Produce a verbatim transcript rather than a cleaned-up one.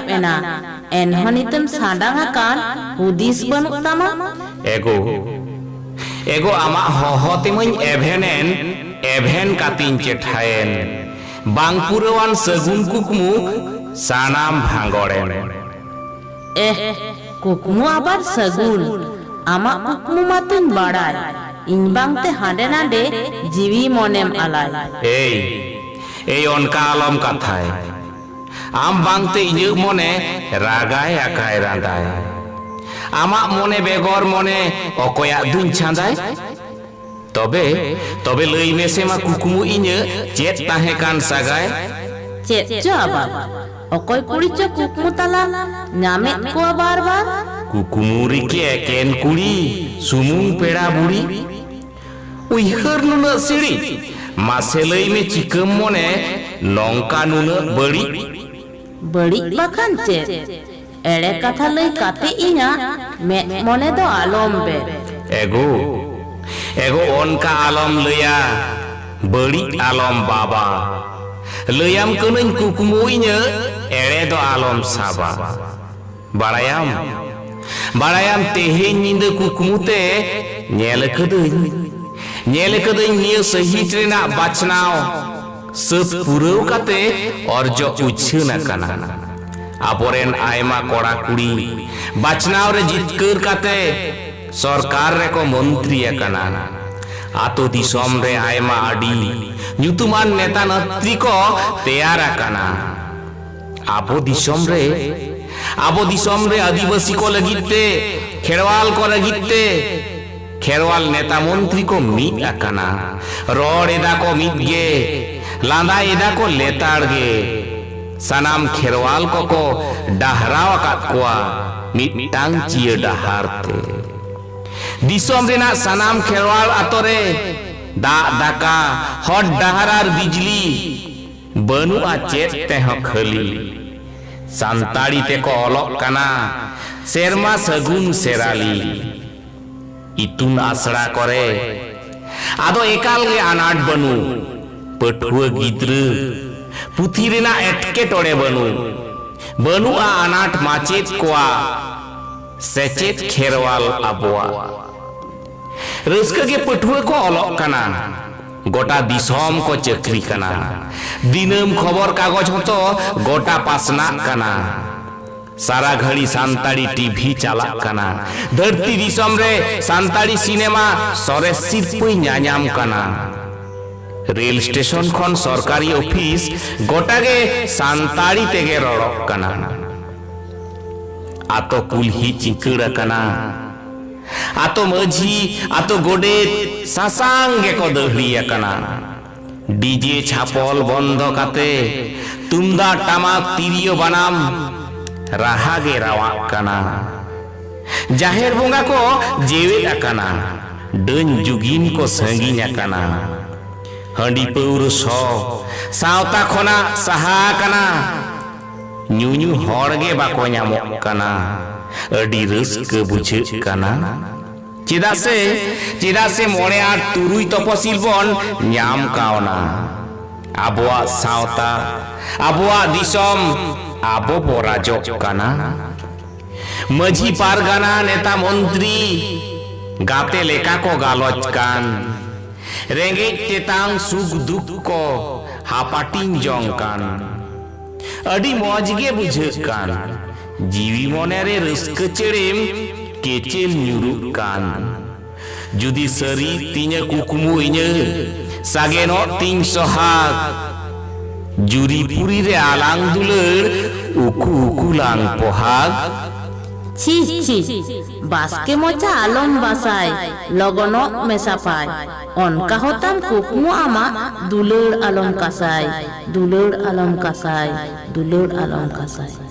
ᱮᱱᱟ, ᱮᱱᱦᱚᱸ ᱱᱤᱛᱮᱢ ᱥᱟᱰᱟᱝ ᱟᱠᱟᱱ, ᱦᱩᱫᱤᱥ ᱵᱟᱹᱱᱩᱜ ᱛᱟᱢᱟ? ᱮᱜᱳ, ᱮᱜᱳ, ᱟᱢᱟᱜ ᱦᱚᱦᱚ ᱛᱮᱢᱟᱹᱧ ᱮᱵᱷᱮᱱ ᱮᱱ, ᱮᱵᱷᱮᱱ ᱠᱟᱛᱮᱧ ᱪᱮᱴᱷᱟᱭᱮᱱ᱾ ᱵᱟᱝ ᱯᱩᱨᱟᱹᱣᱟᱱ ᱥᱟᱹᱜᱩᱱ ᱠᱩᱠᱢᱩ ᱥᱟᱱᱟᱢ ᱵᱷᱟᱸᱜᱚᱲᱮᱱ᱾ ᱮᱦ, ᱠᱩᱠᱢᱩ ᱟᱵᱟᱨ ᱥᱟᱹᱜᱩᱱ, ᱟᱢᱟᱜ ᱠᱩᱠᱢᱩ ᱢᱟᱛᱚᱧ ᱵᱟᱲᱟᱭ, ᱤᱧ ᱵᱟᱝᱛᱮ ᱦᱟᱸᱰᱮ ᱱᱟᱰᱮ ᱡᱤᱣᱤ ᱢᱚᱱᱮᱢ ᱟᱞᱟᱭ᱾ ᱮᱭ, ᱮᱭ ᱚᱱᱠᱟ ᱟᱞᱚᱢ ᱠᱟᱛᱷᱟᱭ, ᱟᱢ ᱵᱟᱝᱛᱮ ᱤᱧᱟᱹᱜ ᱢᱚᱱᱮ ᱨᱟᱜᱟᱭ ᱟᱠᱟᱭ ᱨᱟᱸᱫᱟᱭ᱾ ᱟᱢᱟᱜ ᱢᱚᱱᱮ ᱵᱮᱜᱚᱨ ᱢᱚᱱᱮ ᱚᱠᱚᱭᱟᱜ ᱫᱩᱧ ᱪᱷᱟᱸᱫᱟᱭ? ᱛᱚᱵᱮ, ᱛᱚᱵᱮ ᱞᱟᱹᱭ ᱢᱮᱥᱮ ᱢᱟ ᱠᱩᱠᱢᱩ ᱤᱧᱟᱹᱜ ᱪᱮᱫ ᱛᱟᱦᱮᱸ ᱠᱟᱱ ᱥᱟᱜᱟᱭ? ᱪᱮᱫ ᱪᱚ ᱟᱵᱟᱨ, ᱚᱠᱚᱭ ᱠᱩᱲᱤ ᱪᱚ ᱠᱩᱠᱢᱩ ᱛᱟᱞᱟ ᱧᱟᱢᱮᱫ ᱠᱚᱣᱟ ᱵᱟᱨ ᱵᱟᱨ᱾ ᱠᱩᱠᱢᱩ ᱨᱮᱠᱤ ᱮᱠᱮᱱ ᱠᱩᱲᱤ ᱥᱩᱢᱩᱝ ᱯᱮᱲᱟ ᱵᱩᱲᱤ? ᱩᱭᱦᱟᱹᱨ ᱱᱩᱱᱟᱹᱜ ᱥᱤᱲᱤᱡ, ᱢᱟᱥᱮ ᱞᱟᱹᱭ ᱢᱮ ᱪᱤᱠᱟᱹᱢ ᱢᱚᱱᱮ ᱱᱚᱝᱠᱟ ᱱᱩᱱᱟᱹᱜ ᱵᱟᱹᱲᱤᱡ? ᱵᱟᱹᱲᱤᱡ ᱵᱟᱠᱷᱟᱱ ᱪᱮᱫ? ᱮᱲᱮ ᱠᱟᱛᱷᱟ ᱞᱟᱹᱭ ᱠᱟᱛᱮ ᱤᱧᱟᱜ ᱢᱮᱫ ᱢᱚᱱᱮ ᱫᱚ ᱟᱞᱚᱢ ᱵᱮᱫ᱾ ᱮᱜᱳ, ᱮᱜᱳ ᱚᱱᱠᱟ ᱟᱞᱚᱢ ᱞᱟᱹᱭᱟ, ᱵᱟᱹᱲᱤᱡ ᱟᱞᱚᱢ ᱵᱟᱵᱟ᱾ ᱞᱟᱹᱭᱟᱢ ᱠᱟᱹᱱᱟᱹᱧ ᱠᱩᱠᱢᱩ ᱤᱧᱟᱹᱜ, ᱮᱲᱮ ᱫᱚ ᱟᱞᱚᱢ ᱥᱟᱵᱟ᱾ ᱵᱟᱲᱟᱭᱟᱢ, ᱵᱟᱲᱟᱭᱟᱢ ᱛᱮᱦᱮᱧ ᱧᱤᱫᱟᱹ ᱠᱩᱠᱢᱩ ᱛᱮ ᱧᱮᱞ ᱟᱠᱟᱫᱟᱹᱧ, ᱧᱮᱞ ᱟᱠᱟᱫᱟᱹᱧ ᱱᱤᱭᱟᱹ ᱥᱟᱹᱦᱤᱛ ᱨᱮᱱᱟᱜ ᱵᱟᱪᱷᱱᱟᱣ ᱥᱟᱹᱛ ᱯᱩᱨᱟᱹᱣ ᱠᱟᱛᱮ ᱚᱨᱡᱚ ᱩᱪᱷᱟᱹᱱ ᱟᱠᱟᱱᱟ᱾ ᱟᱵᱚᱨᱮᱱ ᱟᱭᱢᱟ ᱠᱚᱲᱟ ᱠᱩᱲᱤ ᱵᱟᱪᱷᱱᱟᱣ ᱨᱮ ᱡᱤᱛᱠᱟᱹᱨ ᱠᱟᱛᱮ ᱥᱚᱨᱠᱟᱨ ᱨᱮᱠᱚ ᱢᱚᱱᱛᱨᱤ ᱟᱠᱟᱱᱟ᱾ ᱟᱛᱳ ᱫᱤᱥᱚᱢ ᱨᱮ ᱟᱭᱢᱟ ᱟᱹᱰᱤ ᱧᱩᱛᱩᱢᱟᱱ ᱱᱮᱛᱟ ᱱᱟᱹᱛᱨᱤ ᱠᱚ ᱛᱮᱭᱟᱨ ᱟᱠᱟᱱᱟ᱾ ᱟᱵᱚ ᱫᱤᱥᱚᱢ ᱨᱮ, ᱟᱵᱚ ᱫᱤᱥᱚᱢ ᱨᱮ ᱟᱹᱫᱤᱵᱟᱹᱥᱤ ᱠᱚ ᱞᱟᱹᱜᱤᱫ ᱛᱮ, ᱠᱷᱮᱨᱣᱟᱞ ᱠᱚ ᱞᱟᱹᱜᱤᱫ ᱛᱮ, ᱠᱷᱮᱨᱣᱟᱞ ᱱᱮᱛᱟ ᱢᱚᱱᱛᱨᱤ ᱠᱚ ᱢᱤᱫ ᱟᱠᱟᱱᱟ᱾ ᱨᱚᱲ ᱮᱫᱟ ᱠᱚ ᱢᱤᱫ ᱜᱮ, ᱞᱟᱸᱫᱟ ᱮᱫᱟ ᱠᱚ ᱞᱮᱛᱟᱲ ᱜᱮ᱾ ᱥᱟᱱᱟᱢ ᱠᱷᱮᱨᱣᱟᱞ ᱠᱚᱠᱚ ᱰᱟᱦᱨᱟᱣ ᱟᱠᱟᱫ ᱠᱚᱣᱟ ᱢᱤᱫᱴᱟᱝ ᱪᱤᱭᱟᱹ ᱰᱟᱦᱟᱨ ᱛᱮ᱾ ᱫᱤᱥᱚᱢ ᱨᱮᱱᱟᱜ ᱥᱟᱱᱟᱢ ᱠᱷᱮᱨᱣᱟᱞ ᱟᱛᱳ ᱨᱮ ᱫᱟᱜ ᱫᱟᱠᱟ, ᱦᱚᱨ ᱰᱟᱦᱟᱨ ᱟᱨ ᱵᱤᱡᱽᱞᱤ, ᱵᱟᱹᱱᱩᱜᱼᱟ ᱪᱮᱫ ᱛᱮᱦᱚᱸ ᱠᱷᱟᱹᱞᱤ᱾ ᱥᱟᱱᱛᱟᱲᱤ ᱛᱮᱠᱚ ᱚᱞᱚᱜ ᱠᱟᱱᱟ ᱥᱮᱨᱢᱟ ᱥᱟᱹᱜᱩᱱ ᱥᱮᱨᱟᱞᱤ᱾ ᱤᱛᱩᱱ ᱟᱥᱲᱟ ᱠᱚᱨᱮ ᱟᱫᱚ ᱮᱠᱟᱞ ᱜᱮ ᱟᱱᱟᱴ ᱵᱟᱹᱱᱩᱜ᱾ ᱯᱟᱹᱴᱷᱩᱣᱟᱹ ᱜᱤᱫᱽᱨᱟᱹ ᱯᱩᱛᱷᱤ ᱨᱮᱱᱟᱜ ᱮᱴᱠᱮᱴᱚᱬᱮ ᱵᱟᱹᱱᱩᱜ᱾ ᱵᱟᱹᱱᱩᱜᱼᱟ ᱟᱱᱟᱴ ᱢᱟᱪᱮᱫ ᱠᱚᱣᱟᱜ, ᱥᱮᱪᱮᱫ ᱠᱷᱮᱨᱣᱟᱞ ᱟᱵᱚᱣᱟᱜ᱾ ᱨᱟᱹᱥᱠᱟᱹ ᱜᱮ ᱯᱟᱹᱴᱷᱩᱣᱟᱹ ᱠᱚ ᱚᱞᱚᱜ ᱠᱟᱱᱟ, ᱜᱚᱴᱟ ᱫᱤᱥᱚᱢ ᱠᱚ ᱪᱟᱹᱠᱨᱤ ᱠᱟᱱᱟ᱾ ᱫᱤᱱᱟᱹᱢ ᱠᱷᱚᱵᱚᱨ ᱠᱟᱜᱚᱡᱽ ᱦᱚᱸᱛᱚ ᱜᱚᱴᱟ ᱯᱟᱥᱱᱟᱜ ᱠᱟᱱᱟ᱾ ᱥᱟᱨᱟ ᱜᱷᱟᱹᱲᱤ ᱥᱟᱱᱛᱟᱲᱤ ᱴᱤᱵᱷᱤ ᱪᱟᱞᱟᱜ ᱠᱟᱱᱟ᱾ ᱫᱷᱟᱹᱨᱛᱤ ᱫᱤᱥᱚᱢ ᱨᱮ ᱥᱟᱱᱛᱟᱲᱤ ᱥᱤᱱᱮᱢᱟ ᱥᱚᱨᱮᱥ ᱥᱤᱨᱯᱟᱹᱭ ᱧᱟᱧᱟᱢ ᱠᱟᱱᱟ᱾ ᱨᱮᱞ ᱥᱴᱮᱥᱚᱱ ᱠᱷᱚᱱ ᱥᱚᱨᱠᱟᱨᱤ ᱚᱯᱷᱤᱥ, ᱜᱚᱴᱟ ᱜᱮ ᱥᱟᱱᱛᱟᱲᱤ ᱛᱮᱜᱮ ᱨᱚᱲᱚᱜ ᱠᱟᱱᱟ᱾ ᱟᱛᱳ ᱠᱩᱞᱦᱤ ᱪᱤᱸᱠᱟᱹᱲ ᱟᱠᱟᱱᱟ᱾ ᱟᱛᱳ ᱢᱟᱹᱡᱷᱤ, ᱟᱛᱳ ᱜᱚᱰᱮᱛ ᱥᱟᱥᱟᱝ ᱜᱮᱠᱚ ᱫᱟᱹᱦᱲᱤ ᱟᱠᱟᱱᱟ᱾ ᱰᱤᱡᱮ ᱪᱷᱟᱯᱚᱞ ᱵᱚᱱᱫᱚ ᱠᱟᱛᱮ ᱛᱩᱢᱫᱟᱜ ᱴᱟᱢᱟᱠ ᱛᱤᱨᱭᱳ ᱵᱟᱱᱟᱢ ᱨᱟᱦᱟ ᱜᱮ ᱨᱟᱣᱟᱜ ᱠᱟᱱᱟ᱾ ᱡᱟᱦᱮᱨ ᱵᱚᱸᱜᱟ ᱠᱚ ᱡᱮᱣᱮᱫ ᱟᱠᱟᱱᱟ, ᱰᱟᱹᱱ ᱡᱩᱜᱤᱱ ᱠᱚ ᱥᱟᱺᱜᱤᱧ ᱟᱠᱟᱱᱟ᱾ ᱦᱟᱺᱰᱤ ᱯᱟᱹᱣᱨᱟᱹ ᱥᱚ ᱥᱟᱶᱛᱟ ᱠᱷᱚᱱᱟᱜ ᱥᱟᱦᱟ ᱟᱠᱟᱱᱟ᱾ ᱧᱩᱧᱩ ᱦᱚᱲ ᱜᱮ ᱵᱟᱠᱚ ᱧᱟᱢᱚᱜ ᱠᱟᱱᱟ᱾ ᱟᱹᱰᱤ ᱨᱟᱹᱥᱠᱟᱹ ᱵᱩᱡᱷᱟᱹᱜ ᱠᱟᱱᱟ᱾ ᱪᱮᱫᱟᱜ ᱥᱮ, ᱪᱮᱫᱟᱜ ᱥᱮ ᱢᱚᱬᱮ ᱟᱨ ᱛᱩᱨᱩᱭ ᱛᱚᱯᱚᱥᱤᱞ ᱵᱚᱱ ᱧᱟᱢ ᱠᱟᱣᱱᱟ᱾ ᱟᱵᱚᱣᱟᱜ ᱥᱟᱶᱛᱟ, ᱟᱵᱚᱣᱟᱜ ᱫᱤᱥᱚᱢ, ᱟᱵᱚ ᱵᱚ ᱨᱟᱡᱚᱜ ᱠᱟᱱᱟ᱾ ᱢᱟᱹᱡᱷᱤ ᱯᱟᱨᱜᱟᱱᱟ ᱱᱮᱛᱟ ᱢᱚᱱᱛᱨᱤ ᱜᱟᱛᱮ ᱞᱮᱠᱟ ᱠᱚ ᱜᱟᱞᱚᱪ ᱠᱟᱱ, ᱨᱮᱸᱜᱮᱡ ᱛᱮᱛᱟᱝ ᱥᱩᱠ ᱫᱩᱠ ᱠᱚ ᱦᱟᱯᱟᱴᱤᱧ ᱡᱚᱝ ᱠᱟᱱ᱾ ᱟᱹᱰᱤ ᱢᱚᱡᱽ ᱜᱮ ᱵᱩᱡᱷᱟᱹᱜ ᱠᱟᱱ, ᱡᱤᱣᱤ ᱢᱚᱱᱮ ᱨᱮ ᱨᱟᱹᱥᱠᱟᱹ ᱪᱮᱲᱮᱢ ᱠᱮᱪᱮᱞ ᱧᱩᱨᱩᱜ ᱠᱟᱱ᱾ ᱡᱩᱫᱤ ᱥᱟᱹᱨᱤ ᱛᱤᱧᱟᱹ ᱠᱩᱠᱢᱩ ᱤᱧᱟᱹᱜ, ᱥᱟᱜᱮᱱᱚᱜ ᱛᱤᱧ ᱥᱚᱦᱟᱜᱽ᱾ ᱡᱩᱨᱤ ᱯᱩᱨᱤ ᱨᱮ ᱟᱞᱟᱝ ᱫᱩᱞᱟᱹᱲ, ᱩᱠᱩ ᱩᱠᱩ ᱞᱟᱝ ᱯᱚᱦᱟᱜᱽ᱾ ᱪᱷᱤ ᱪᱷᱤ, ᱵᱟᱥᱠᱮ ᱢᱚᱪᱟ ᱟᱞᱚᱢ ᱵᱟᱥᱟᱭ, ᱞᱚᱜᱚᱱᱚᱜ ᱢᱮ ᱥᱟᱯᱷᱟᱭ᱾ ᱚᱱᱠᱟ ᱦᱚᱸᱛᱟᱢ ᱠᱩᱠᱢᱩ ᱟᱢᱟᱜ, ᱫᱩᱞᱟᱹᱲ ᱟᱞᱚᱢ ᱠᱟᱥᱟᱭ, ᱫᱩᱞᱟᱹᱲ ᱟᱞᱚᱢ ᱠᱟᱥᱟᱭ, ᱫᱩᱞᱟᱹᱲ ᱟᱞᱚᱢ ᱠᱟᱥᱟᱭ᱾